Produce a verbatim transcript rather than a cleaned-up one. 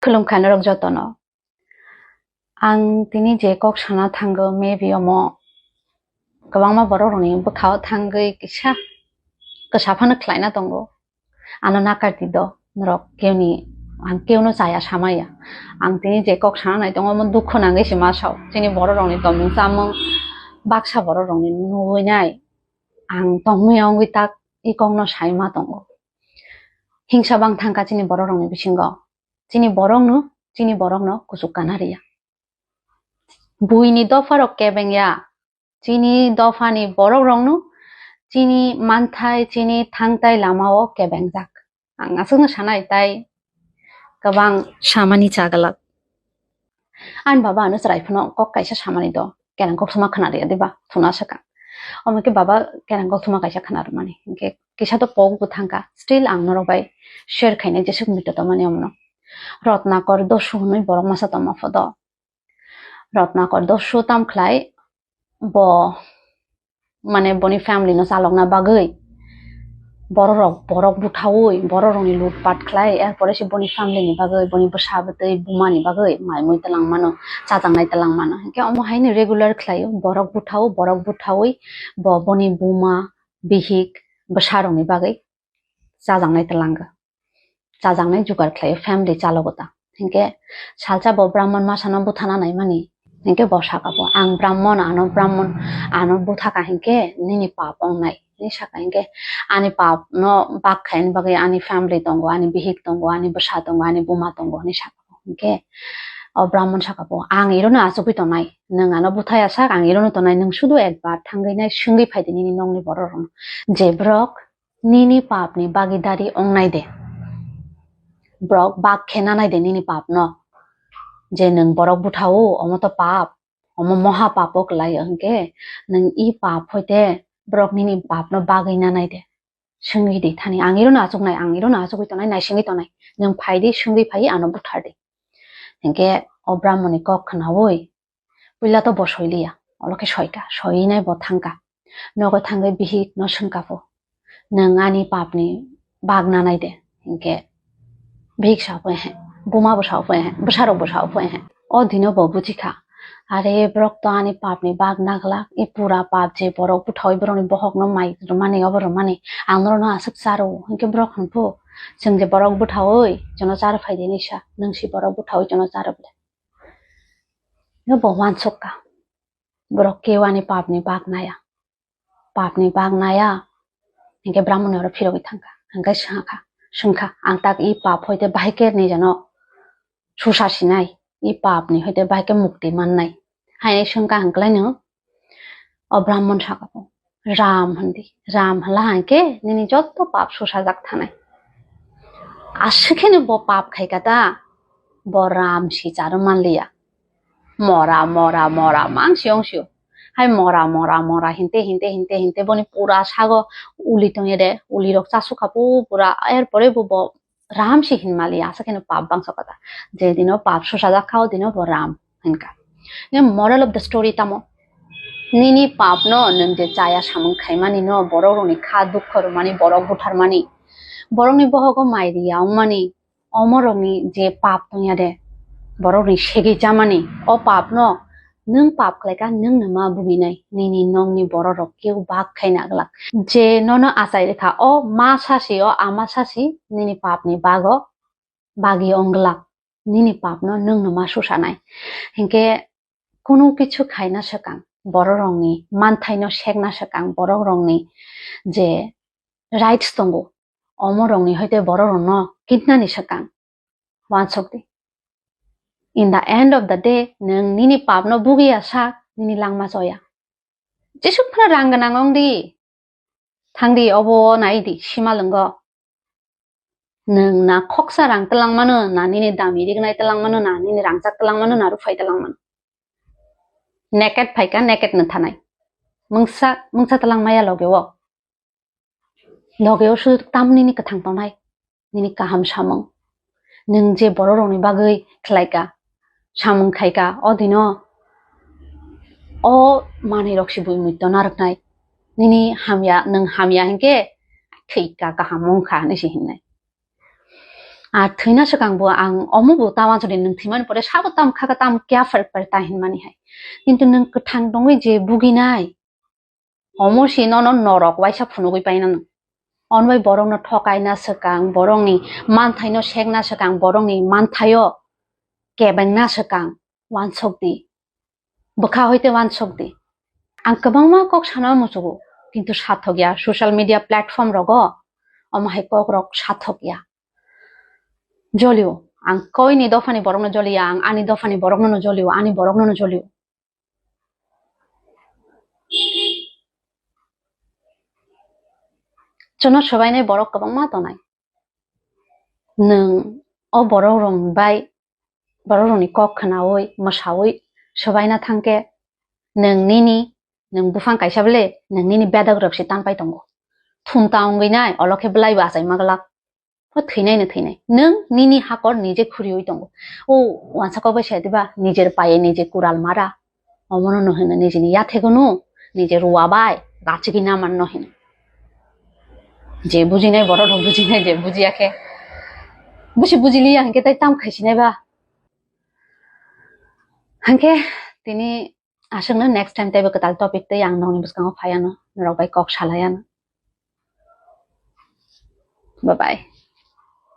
Khulumkha norok jotono. Ang tini je kok sana thango, maybe omo kwbangma borok rokni bwkhao thangwi kisa kwsa phano khlaina tongo. Ano nakardi do norok, keuni, ang keuno chaya samaya. Ang tini je kok sana nai tongo, omo dukho nangwi se ma sao. Chini borok rokni tongmung chamung baksa borok rokni nugwi nai ang tongmung wngwi tak i kokno sai ma tongo. Hingsa bang thangkha chini borok rokni bisingo. Chini borokno, chini borokno kuchuk kana riya. Buini dopharok kebeng ya. Chini dophani borok rokno chini manthai, chini thangtai lamao kebengjak. Ang aswkno sanai, tai kwbang samani chaglak. Ani baba ano chwrai phano kok kaisa samani do, kerang koktwma khna riya diba, thuna swkang. Omo khe baba kerang koktwma kaisa khna rwmani. Hinkhe kisa to pok bo thangkha, still ang norok bai share khainai jesuk mito tongmani omono. Rotnakor Dosu hwnwi borok masa tongma photo. Rotnakor Dosu tam khlai bo, mane boni family no chalokna bagwi borok rok, borok buthawi borok rokni lutpat khlai, er pore se boni family ni bagwi, boni bwsa bwtwi buma ni bagwi mai mui twlang mano, chajaknai twlang mano. Hinkhe omo haino regular khlaio, borok buthawo, borok buthawi bo boni buma, bihik, bwsa rokni bagwi chajaknai twlango. Chajaknai jugar khlaio, family chalogo ta. Hinkhe salsa bo Brahman masano buthana naimani. Hinkhe bo saka bo, "Ang Brahman, ano Brahman, ano buthaka hinkhe nini pap wngnai," hinwi saka. Hinkhe ani pap no bak khaini bagwi ani family tongo, ani bihik tongo, ani bwsa tongo, ani buma tongo, hinwi saka bo. Hinkhe o Brahman saka bo, "Ang irono achugwi tongnai, nwng ano buthaya sak, ang irono tongnai, nwng sudu ekbar thangwi nai swngwi phaidi nini nokni borok rokno, je borok nini papni bagidari ongnai de. Borok bak khe nanai de nini papno. Je nwng borok buthao, omo to pap, omo moha papo kwlaio, hinkhe nwng i pap hoite borok nini papno bagwi nanai de." Swngwi di thani, "Ang irono achuknai, ang irono achugwi tongnai, naisingwi tongnai. Nwng phai di, swngwi phai ano buthar di." Hinkhe o Brahmoni kok khnaui puila to bo soiliya, olo khe soika, soinai bo thangka. Nogo thangwi bihik no swngka pho, "Nwng ani papni bag nanai de?" Hinkhe bihik sa pho, "He, buma bo sa pho, he, bwsarok bo sa pho, he." O dino bo bujikha, "Are, borok to ani papni bag naglak, i pura pap je borok buthawi borokni bohokno mai rwmani, obo rwmani, ang norokno aswk charo." Hinkhe borok hwn pho, "Chwng je borok buthawi jono char phai di nisa, nwng si borok buthawi jono char bwle." No bo uansuk ka, borok keu ani papni bag naya, papni bag naya. Hinkhe Brahmoni oro phirogwi thangkha, hinkhe swngkha, swngkha, "Ang tak i pap hoite bahai khe nijano susa sinai, i papni hoite bahai khe mukti mannai?" Haino swngkha hwnkhe laino o Brahmon saka, "Ram hwn di, Ram hwnla hinkhe nini joto pap susajak thanai." Aswk kheno bo pap khaika ta, bo Ram si charo manliya. Mora, mora, mora, mang siyong siyo. Hai mora, mora, mora, hinte, hinte, hinte, hinte, boni pura sago uli tongye de, uli rok chasuk kha pu pura, er pore bo, bo Ram si hin mali, asa kheno pap bangsa kota. Je dino pap susajak kha, o dino bo Ram hinka. Ne moral of the story tamo? Nini pap no, nwng je chaya samung khaimani no, borok rokni kha dukho rwmani, borok butharmani, borokni bohogo mai riya wngmani, omorokni je pap tongya de, borokni segwi chamani, o papno nwng pap khlaika, nwng nima buginai, nini nokni bororok keu bak khaina glak. Je nono achai rwkha, o ma sasi, o ama sasi, nini papni bago bagi ongglak, nini papno nwng nima susanai. Hinkhe kunu kichu khaina swkang, bororokni manthaino sekna swkang, bororokni je rights tongo, omorokni hoite bororokno kitnani swkang. Uansuk di. In the end of the day, nwng nini papno bugiya sak, nini langma choya. Jesuk phano rang gwnang wng di. Thang di, obo nai di, sima lwngo. Nwng na khoksa rang twlang mano, na nini dami rignai twlang mano, na nini rangchak twlang mano, na ruphai twlang mano. Naked phaika, naked no thanai. Mungsa, mungsa twlang maya loge o. Loge o sudu tam nini kwthang tongnai, nini kaham samung. Nwng je bororokni bagwi khlaika, samung khaika, o dino o manwirok se bui muito narwknai. Nini hamya, nwng hamya hinkhe thwika kaham wngkha hinwi se hinnai. Ar thwina swkang bo ang omo bo ta wansukdi, nwng thwimani pore sabo tam kha kha tam kya pher pher ta hinmani hai. Kintu nwng kwthang tongwi je buginai, omo si nono norok waisa phunugwi paina nwng. Onbai borokno thokaina swkang, borokni manthaino sekna swkang, borokni manthaio kebengna swkang, wansuk di. Bwkha hoite wansuk di. Ang kwbangma kok sana muchugo, kintu sathok ya, social media platform rogo omo hai kok rok sathok ya. Jolio, ang koini dophani borokno joliya, ang ani dophani borokno no jolio, ani borokno no jolio. Chono sobainai borok kwbangma tongnai. Nwng o borok rok bai, borok rokni kok khwnaui, mwsaui sobaina thangkhe, nwng nini, nwng buphang kaisa bele, nwng nini bedok rok se tangpai tongo. Thum ta wngwi nai, olo khe belai bo achai ma glak. O thwinai no thwinai. Nwng nini hakor nije khuriui tongo. O wansa kok bai se diba, nijer paye nije kural mara. Omono no hino nijini yathegunu, nije ruwa bai, gachigi naman no hino. Je bujinai borok rok bujinai, je bujiya khe. Busi bujiliya hinkhe tai tam khaisinai ba. Hinkhe tini aswkno next time teibo kwtal topic tei ang nokni bwskango phaiano, norok bai kok salaiano. Bye bye.